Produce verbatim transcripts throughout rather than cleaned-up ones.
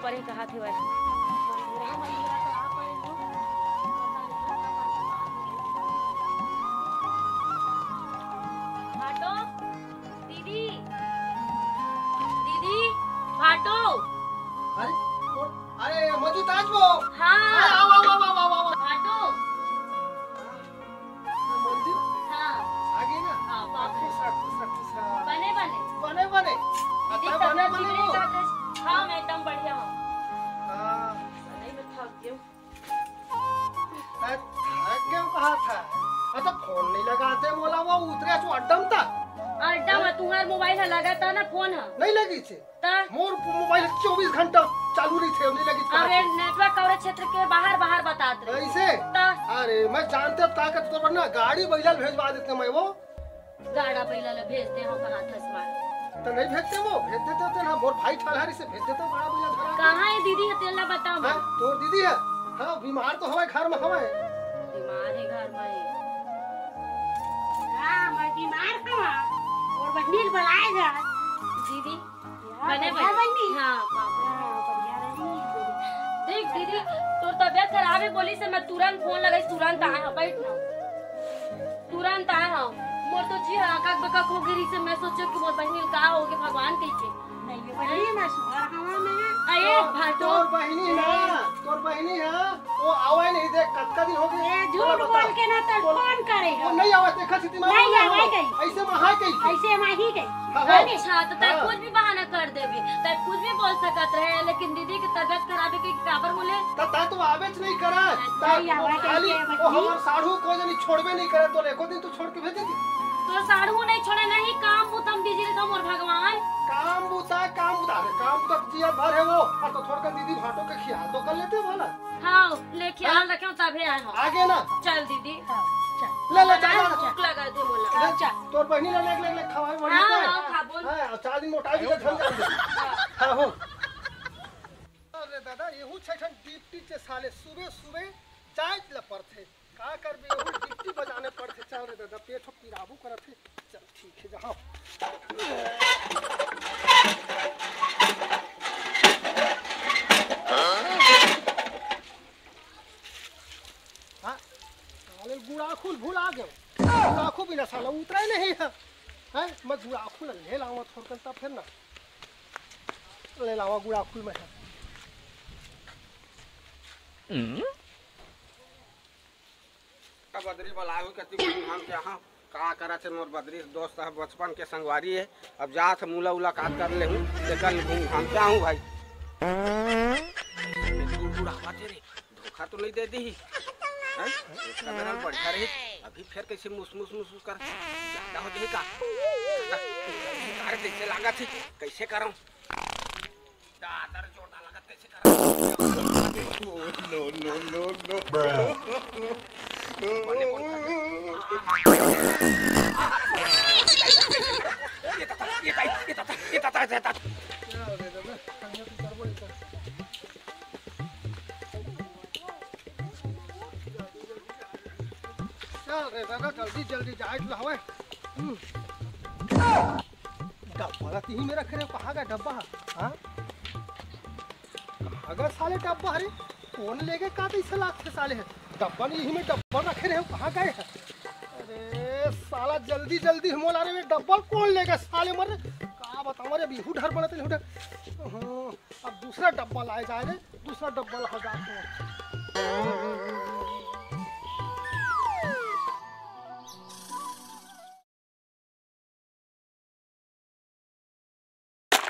अरे, कहा थे भाई? भाटो, दीदी, दीदी, भाटो। अरे, अरे, मजू ताज वो। हाँ। अरे, आओ, आओ, आओ। भाटो। मंजू। हाँ। आ गई ना? हाँ, बाप रे। खुश रह, खुश रह, खुश रह। बने, बने। बने, बने। दीदी, अब बने, तबियत बने ठीक वो। नहीं है? हाँ, मैं एकदम बढ़िया हूँ। हाँ। सही में थक गई हूँ। अरे, थक गए हो, कहा था? अच्छा, फोन नहीं लगाते, बोला वो उतरे, आज अड्डा में था। अड्डा में तुम्हार मोबाइल है, लगा था ना फोन है। नहीं लगी थे। ता? मोर मोबाइल चौबीस घंटा चालू रहिथे, नहीं लगी। अरे, नेटवर्क कवरेज क्षेत्र के बाहर, बाहर बतात रहे। ऐसे? ता? अरे, मैं जानते अब ताकत तो ना, गाड़ी बैला भेजवा देते मैं वो। गाड़ा बैला ला भेज दे, हम कहा था इस बार। तो नहीं भेजते वो, भेज देते होते ना, मोर भाई ठालहारी से भेज देते हो गाड़ा बैला धरा के। कहाँ है दीदी, है तेला बता मैं। हाँ, तोर दीदी है? हाँ, बीमार तो हवे, घर में हवे। बीमार है घर में। हाँ, मैं बीमार हूँ। और बहिनी बुलाएगा। दीदी, हाँ, बने बढ़िया बने। बहिनी। हाँ, बाप रे। हाँ, बढ़िया बहिनी। देख दीदी, तोर तबियत खराब है, बोली से मैं तुरंत फोन लगाई, तुरंत आए हूँ, बैठ ना। तुरंत आए हूँ। मोर तो जी हकक बकक हो गई से, मैं सोचे कि मोर बहिनी का हो गए, भगवान कही के। नहीं, ये बहिनी, मैं सुबह हवा में। अरे, हाँ, भाटो। तोर बहिनी ना, तोर बहिनी है। वो आवे नहीं, देख, कतका दिन हो गए। ए, झूठ बोला, बता। बोल के ना तो बोल। फोन करे वो हो। नहीं आवे, देखा स्थिति में नहीं नहीं आवे आवे। कहीं। ऐसे में हाय कहीं। ऐसे में ही कहीं। हाँ, हाँ। अरे, अच्छा, तो तै हाँ। कुछ भी बहाना कर देबे, तै कुछ भी बोल सकत रहे, लेकिन दीदी के तबियत खराब है कि काबर बोले? त तै तो आवेच नहीं करा। नहीं तै आवे वो कहीं खाली के वो बच्ची। हमार साढ़ू को जनी छोड़बे नहीं करे, तो एको दिन तू छोड़ के भेज देती। तो साढ़ू नहीं छोड़े, नहीं काम बुता में बिजी रहता मोर भगवान। काम बुता, काम बुता, अरे काम बुता जिया भर है वो, और तो थोड़ा दीदी भाटो के ख्याल तो कर लेते बोला। हाँ, ले ख्याल हाँ? रखे तभे आए हो। आगे ना। चल दीदी। हाँ, चल। ले, ले, चल, हाँ, चल। भूख लगा दे मोला। ले, हाँ, चल। तोर बहिनी ला ले, ले, ले, खवाए बढ़िया हाँ, से। हाँ, खाबो। हाँ, और चार दिन मोटाई के झल जाते। हाँ। हाँ, हो। अरे दादा, यहू छठन डिप्टी चे साले सुबह, सुबह चाय ला पड़थे। का करबे, यहू डिप्टी बजाने पड़थे। चल रे दादा, पेट हो पिराबू करत हे। चल, ठीक है, जाओ। हाँ? साले गुड़ाखुल भुला गयो। गुड़ाखू बिना साला उतरा ही नहीं है। हैं? मैं गुड़ाखुल ले लावा थोड़कन तब फिर ना। ले लावा गुड़ाखुल में है। का बदरी बलाए हुई कति घूम घाम के आहा। का करत हे मोर बदरी दोस्त ह, बचपन के संगवारी हे। अब जात मुलाकात कर ले हूँ, तेकर ले घूम घाम के आहूँ भाई। बूढ़ बूढ़ आवा तेरे धोखा तो नहीं दे दी। हैं? एक कैमरा बढ़िया रही, अभी फिर कैसे मुस मुस मुस मुस कर ज्यादा हो जाए का? अरे कैसे लागत हे, कैसे करूँ? दादर जोरदार लागत कैसे करूँ? No, no, no, no. ये ताता, ये ताई, ये ताता, ये ताता, ये ताता। चल रे दादा, जल्दी जल्दी जाए के हवे। हम्म। डब्बा ला तिही में रखे रहे, कहाँ गया डब्बा? हाँ? कहाँ गया साले डब्बा? अरे कौन ले गए? का तो इसे लागथे साले है डब्बा नहीं, यही में डब्बा रखे रहे, कहाँ गए है? अरे साला जल्दी जल्दी हम बोला रे, डब्बा कौन ले गए साले? मर का बताऊँ रे, अभी हूँ डर बनत हे, हूँ डर। हाँ, अब दूसरा डब्बा लाए जाए रे। दूसरा डब्बा ला जाके।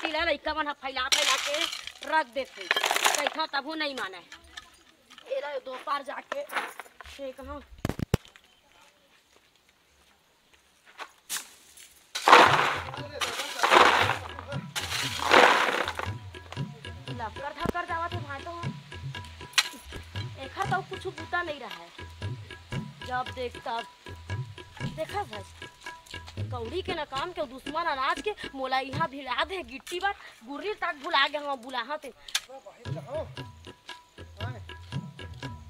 टीला लइका मन ह फैला फैला के रख देथे, कहिथव तभो नइ मानय। एला दोपहर जाके फेंक हव। लपकर धपकर जावत हे भांटो ह। एखर तो कुछु बूता नइ रहय। जब देख तब। देखा भाई, कौड़ी के ना काम के दुश्मन अनाज के मोला इहाँ भिड़ा दे गिट्टी बर। गुर्री तक भुला गे हव, बुलाहा ते।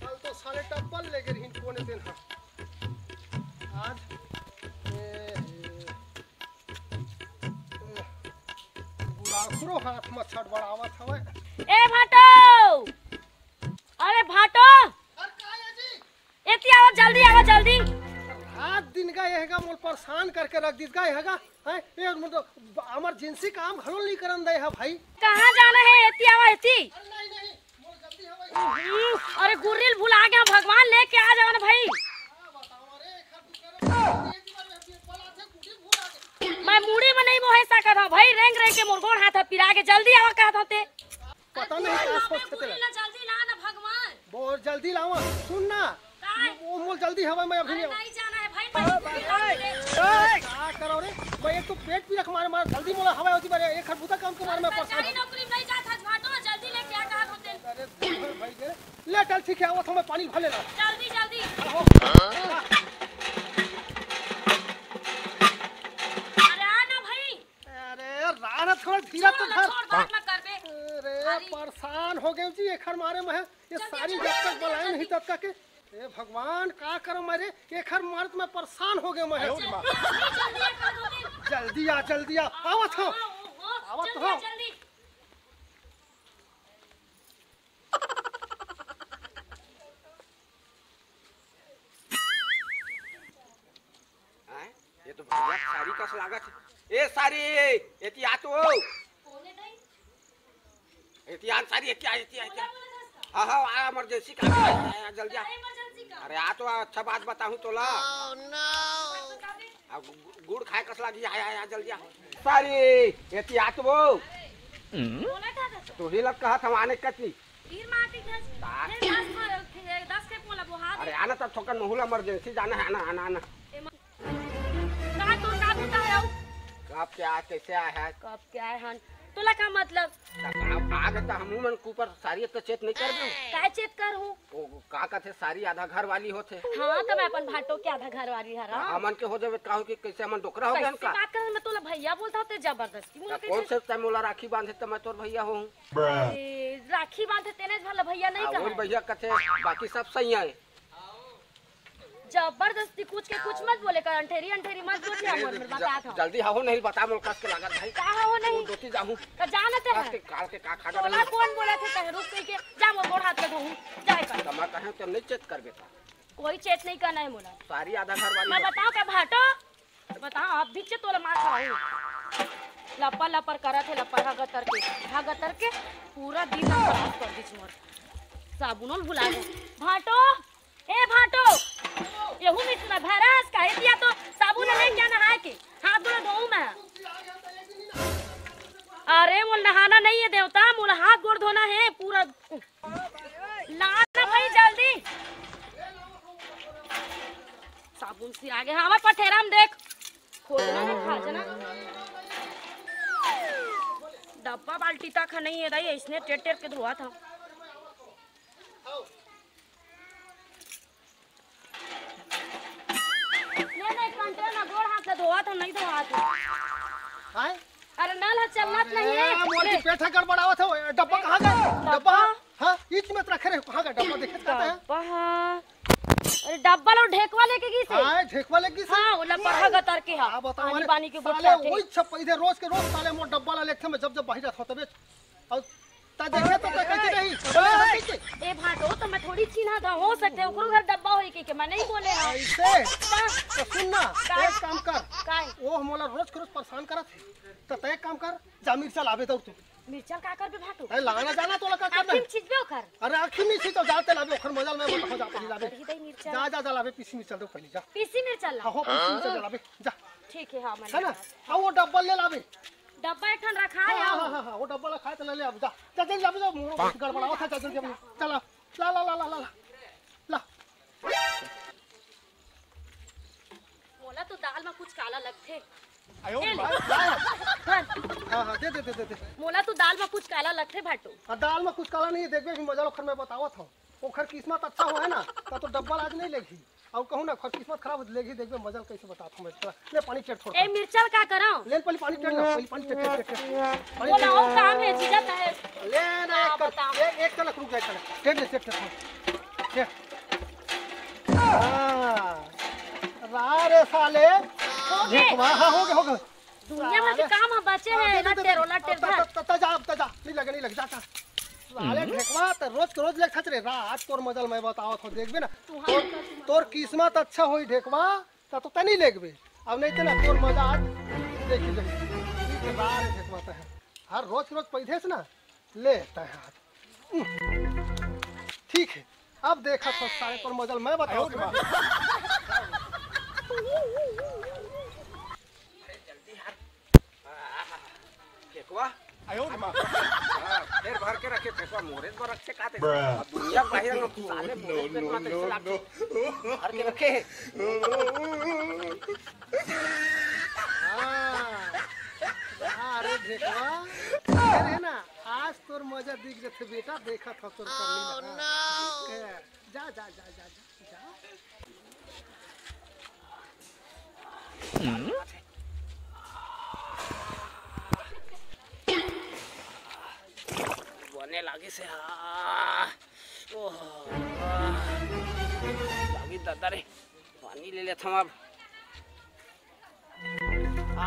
कल तो साले डब्बल ले गे रहिन कोने दिन ह। आज ए, ए, गुड़ाखुरो हाथ म छड़बड़ावत हवय। ए भाटो, अरे भाटो, एती आवा, जल्दी आवा, जल्दी। रात दिन का ये हैगा, मोल परेशान करके रख दीस गा ये हैगा। हैं, ये मोल तो emergency काम घलो नहीं करन दे है भाई। कहाँ जाना है? एती आवा, एती। अरे नहीं, नहीं, मोल जल्दी है भाई। हम्म, अरे गुर्रिल भुला गया, भगवान लेके आ जावा ना भाई। हाँ, बताओ, अरे, एक हाथ ऊपर है, एक बार में बोला था, गुर्रिल भुला गया। मैं मुड़ी में नहीं मोहे सकत हूँ भाई, रेंग रेंग के मोर गोड़ हाथ ह पिरा के, जल्दी आवा कहत हूँ ते। पता नहीं का सोच के तेला। जल्दी ला ना भगवान। बहुत जल्दी लावा, सुन ना। काय? वो मोल जल्दी हवा, मैं अभी अरे नहीं आवा। नहीं जाना है भाई, मैं छुट्टी ला के दे। ए, का करो रे? मैं एक तो पेट पीरा के मारे, मारे जल्दी मोला हवा होती बारे, एक हर बुता काम के मारे मैं परेशान सरकारी हूँ। नौकरी में नहीं जात हस भाटो, जल्दी ले क्या कहा होते। अरे भाई रे, ले चल ठीक है, आवत हूँ मैं पानी भर लेना। जल्दी जल्दी। आहो। अरे आ ना भाई। अरे राणा थोड़ा धीरा तो छोड़ ना, धर। छोड़, बात मत कर बे। अरे अरे। परेशान हो गए जी, एखर मारे मैं ये जल्दी, सारी जल्दी, जब तक जल्दी, बुलाए जल्दी। नहीं तब तक के। ए भगवान, का करो मैं रे? एखर मारे तो मैं परेशान हो गए मैं। जल्दी, जल्दी, जल्दी, जल्दी। जल्दी आ, जल्दी आ। आवत हो। हाँ, हाँ, हाँ, आवत जल्दी हो। आ, जल्दी। हैं? ये तो भैया सारी कस लागत है। ए सारी, एती आ तो। एती आ सारी, एती आ, एती आ, एती आ। हाँ, हाँ, आ emergency काम है, आ, आ, जल्दी आ। अरे आ तो आ, अच्छा बात बताहूँ तोला। आ, गु-, गुड़ खाए कस लागी, आ, आ, आ, जल्दी आ। सारी, एती आ तो। तू ही लग कहा था आने कती। तीर मार के दस, का? फिर दस ख-, दस खेप मोला बोहा दे। अरे आना तब थोकन महूला emergency जाना है, आना, आना, आना। ए मा-, का तोर का बूता है आऊ? कब क्या, कैसे आया है? कब क्या है हन? तोला का मतलब? तब आप आ गए तो हम मन के ऊपर सारी तो चेत नहीं कर दो। काय चेत कर हूँ? वो का कहते सारी आधा घर वाली होते। हाँ, तो मैं अपन भाटो के आधा घर वाली हरा। हमन के हो जावे का हो कि कैसे हमन डोकरा हो गए कैसे का? बात कर, मैं तोला भैया बोलता हूँ, ते जबरदस्ती मुझे कौन कैसे से तय मोला राखी बांधे तो मैं तोर भैया हूँ। अरे, राखी बांधे तेने भला भैया नहीं हाँ, कहा वही है। भैया कथे, बाकी सब सही है। जबरदस्ती कुछ के कुछ मत बोले कर, अंठेरी अंठेरी मत बोल, हम मन में बता था। जल्दी हो नहीं बता, मोल कस के लागत भाई। का हो नहीं? दोती जाहूँ। तो जानते कस हैं। के काल के का खा तोला कौन बोला थे कहे रुक के जा, मोर गोड़ हाथ में धोऊँ, जाए कर। तो मैं कहे तो नहीं चेत कर बेटा। कोई चेत नहीं करना है मोला। सारी आधा घर वाली मैं है। बताऊँ का भाटो? बताओ, आप बीच से तोला मार खाऊ। लपर लपर करत हे, लपर हगतर के, हगतर के पूरा दिन हम खराब कर दीस मोर। साबुनो ल भुला गए। भाटो, ए भाटो, एहू में इतना भैरस का है दिया तो साबुन ले क्या नहाए के? हाथ गोड़ धोऊं मैं। अरे, मोला नहाना नहीं है देवता, मोला हाथ गोड़ धोना है पूरा। ला ना भाई जल्दी। साबुन सिरा गे। हाँ, मैं पठेरा में देख। खोजना है, खाजना। डब्बा बाल्टी तक नहीं है दाई, इसने टेर टेर के धोआ था। ये नहीं, कंटेनर गोड़ हाथ से धोआ था, नहीं धोआ था। हाय? अरे नल ह चलत नहीं है। अरे, मोर के ले। पेट ह गड़बड़ावत हो। डब्बा कहाँ गए? डब्बा? डब्बा? हाँ, इच में तो रखे रहे। कहाँ गए डब्बा? देखे तो कहता है। डब्बा हाँ। अरे डब्बा लो ढेकवा लेके गिस हे। हाँ, ढेकवा लेके गिस हे। हाँ, ओला पढ़ा गतर के हा। हाँ, बताओ, आनी अरे, बानी के साले, गोठिया थे। वही छप इधर रोज के रोज साले मोर डब्बा ला लेके मैं जब जब बाहर जाता हूँ तबे। और ता देखे तो ता कैसे नहीं? ए भाटो, तो मैं थोड़ी चिन्हा था, हो सकते ओकरो घर डब्बा होई के, के मैं नहीं बोले हूँ। ऐसे? ता? तो सुन ना, काय? एक काम कर। काय? वो मोला रोज के रोज परेशान करत है। तो तय एक काम कर, जा मिर्चा लावे दौड़ तू। मिर्चा का करबे भाटो? अरे लाना जाना तोला का करना आखिर है? चीज बे ओकर। अरे आखिर नहीं चीज तो जाते लावे, ओकर मजा में मत हो जा पहले लावे। कर ही दई मिर्चा। जा, जा, जा लावे पीसी मिर्चा दो पहले जा। पीसी मिर्चा ला। हाँ, हो पीसी मिर्चा जा लावे, जा। ठीक है, हाँ, मन है ना? लगा। हाँ, वो डब्बा ले लावे। डब्बा एक ठन रखा हाँ, है। हाँ, हाँ, हाँ, हाँ, वो डब्बा ला खाए तो ले ले अब जा। जा, जल्दी लावे, जा, मुंह गड़बड़ावा था, जा, जल्दी लावे। चला, ला, ला, ला, ला, ला, ला। ला। मोला तो दाल में कुछ काला लगथे। आयो ए ले। माय। हाँ, हाँ, दे, दे, दे, दे, दे। मोला तो दाल में कुछ काला लगथे भाटो। हाँ, दाल में कुछ काला नहीं है, देखबे भी मजा लो, खर मैं बतावत हूँ। ओखर किस्मत अच्छा हो है ना, तब तो डब्बा आज नहीं लेगी। और कहूँ ना, ओखर किस्मत खराब हो लेगी, देखबे मजा कैसे बतावत हूँ मैं। ले पानी चेट थोड़ा। ए, मिर्चा का करव? ले पहले पानी चेट ना, पहले पानी चेट, चेट, चेट, चेट। पानी बोला, चेट। वो काम है, जीजा का है। ले ना, हाँ, एक कर, बताओ। एक, एक तलक रुक जाए, तलक। चेट ले, चेट, चेट, चेट। हाँ। वाह रे साले। हो गए। देख, वाह, हाँ, हो गए, हो गए। दुनिया भर के साले। काम हम बचे हाँ, हैं, दे, ना दे, दे, टेरो, दे। ना टेर अब, धर। तब, तब, तब जा, अब तब जा। नहीं लगे, नहीं लगे, जा, जा। साले ढेकवा, त रोज के रोज लेगथस रे। रा, आज तोर मजा ल मैं बतावत हंव, देखबे ना। तोर, तोर किस्मत अच्छा होही ढेकवा, त तो तनी लेगबे। अब नहीं ते ना, तोर मजा आज देखी जाही। ठीक हे, रा रे ढेकवा, तैं हर रोज के रोज पैदेस ना, ले तैं हाथ। ठीक हे, अब देखत हंव साले तोर मजा ल मैं बतावत हंव। अरे जल्दी हट। आहा, फेकुआ। आयो रे माँ। हाँ, फेर भर के रखे फेकुआ, मोरे बर रखे का ते। अब दुनिया के बाहिर में साले मोरे पेट में तो ऐसे लागथे। भर के रखे। हाँ। अरे ढेकवा, अरे ना, आज तोर मजा दिख जथे बेटा, देखत हंव तोर करनी लगा। जा, जा, जा, जा, जा। बने लागिस हे, आ। ओह, आ। लागिस ददा रे, पानी ले लेथंव अब। आ,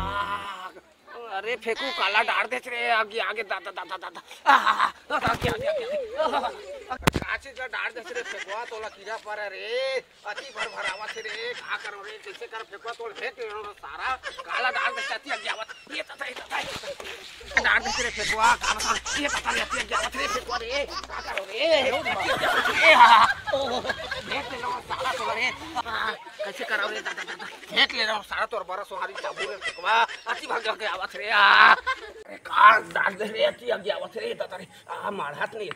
अरे फेकू, काला डार देस रे, आगे, आगे, ददा, ददा, ददा। आ, आ, आ, आगे, आगे, आगे, आगे। आ, आ, आ, का चीज ला डार देस रे फेकुआ, तोला कीरा परे रे, अति भरभरावत हे रे, का करंव रे, कइसे करंव फेकुआ, तोला फेंक देंव सारा, काला डार देस, अति आगे आवत, ये ददा, ये ददा, ये ददा। डार देस रे फेकुआ, का बतावंव, ये ददा रे, अति आगे आवत रे फेकुआ रे, का करंव रे, ये ददा, ये ददा, ये, आ, आ, ओ, फेंक देंव सारा तोला रे, आ, कइसे करंव रे, ददा, ददा। फेंक ले रहा हूँ सारा तोर बरा सोहारी चाबू रे फेकुआ, अति भाग के आवत रे, आ। अरे का डार दे रे, अति आगे आवत रे, ददा रे, आ, मारत नहीं।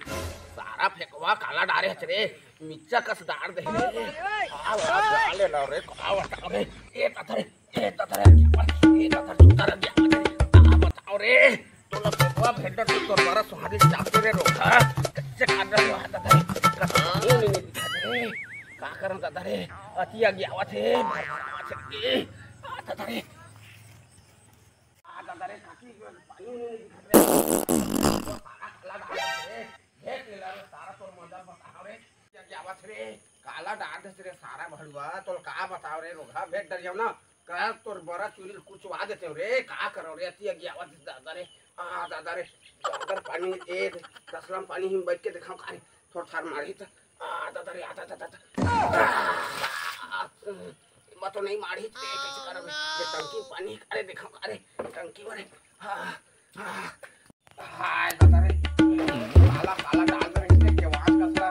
सारा फेकुआ काला डारे हस रे, मिर्चा कस डार दे रे। आ, आ, आ, ले ला रे, का बतावंव रे, ए ददा रे, ए ददा रे, ए ददा रे, आ, बतावंव रे। तोला फेकुआ भेंट तू तोर बरा सोहारी चाबू रे रोगहा, कइसे काट रहे हो ददा रे, कस नहीं, नहीं, नहीं दिखा दे रे। का करंव ददा रे, अति आगे आवत हे, भरभरावत हे, आ ददा रे। आ ददा रे, काकी, पानी नहीं दिखत रे। सारा काला डार देस रे। देख ले ला रे, सारा तोर मजा ल बतावंव रे। अति आगे आवत रे, काला डार देस रे, सारा भड़ुआ, तोला का बतावंव रे, रोगहा भेंट डर जाओ ना। का तोर बरा चुरी ल कुचवा देतेंव रे, का करंव रे, अति आगे आवत हे ददा रे। आ, ददा रे, ददा रे पानी, ए, तसला म पानी हे, बइठ के देखंव का रे, थोर थार मारही त। आ, ददा रे, आ, ददा, ददा। आ, मैं तो नहीं मारही, ते कइसे करंव रे, ये टंकी म पानी हे का रे, देखंव का रे, टंकी म रे। आ, आ, हाय ददा रे, काला, काला डार दे रहिस ते केवाड़ कस ला।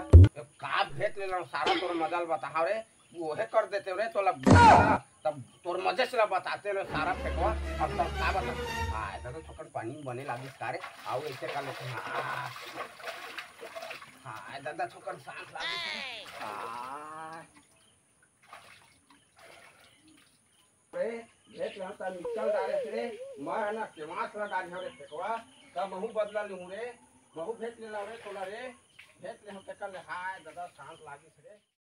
का भेंट ले रहा हूँ, सारा तोर मजा ल बतावंव रे। ओहे कर देतेंव रे, तोला तब तोर मजे से ला बतातेंव रे सारा फेकुआ। अब तब का बता? हाय ददा, थोकन पानी बने लागिस का रे, अउ अइसे कर लेथंव। हाँ। हाय ददा, थोकन सांस लागिस हे। हाय। रे, भेंट ला त निकल डारे रे, मैं ना केवाड़ ला डारे हंव रे फेकुआ, त महूँ बदला लूँ रे, महूँ भेंट ले ला रे तोला रे, भेंट ले हंव तेकर ले, हाय ददा, सांस लागिस रे।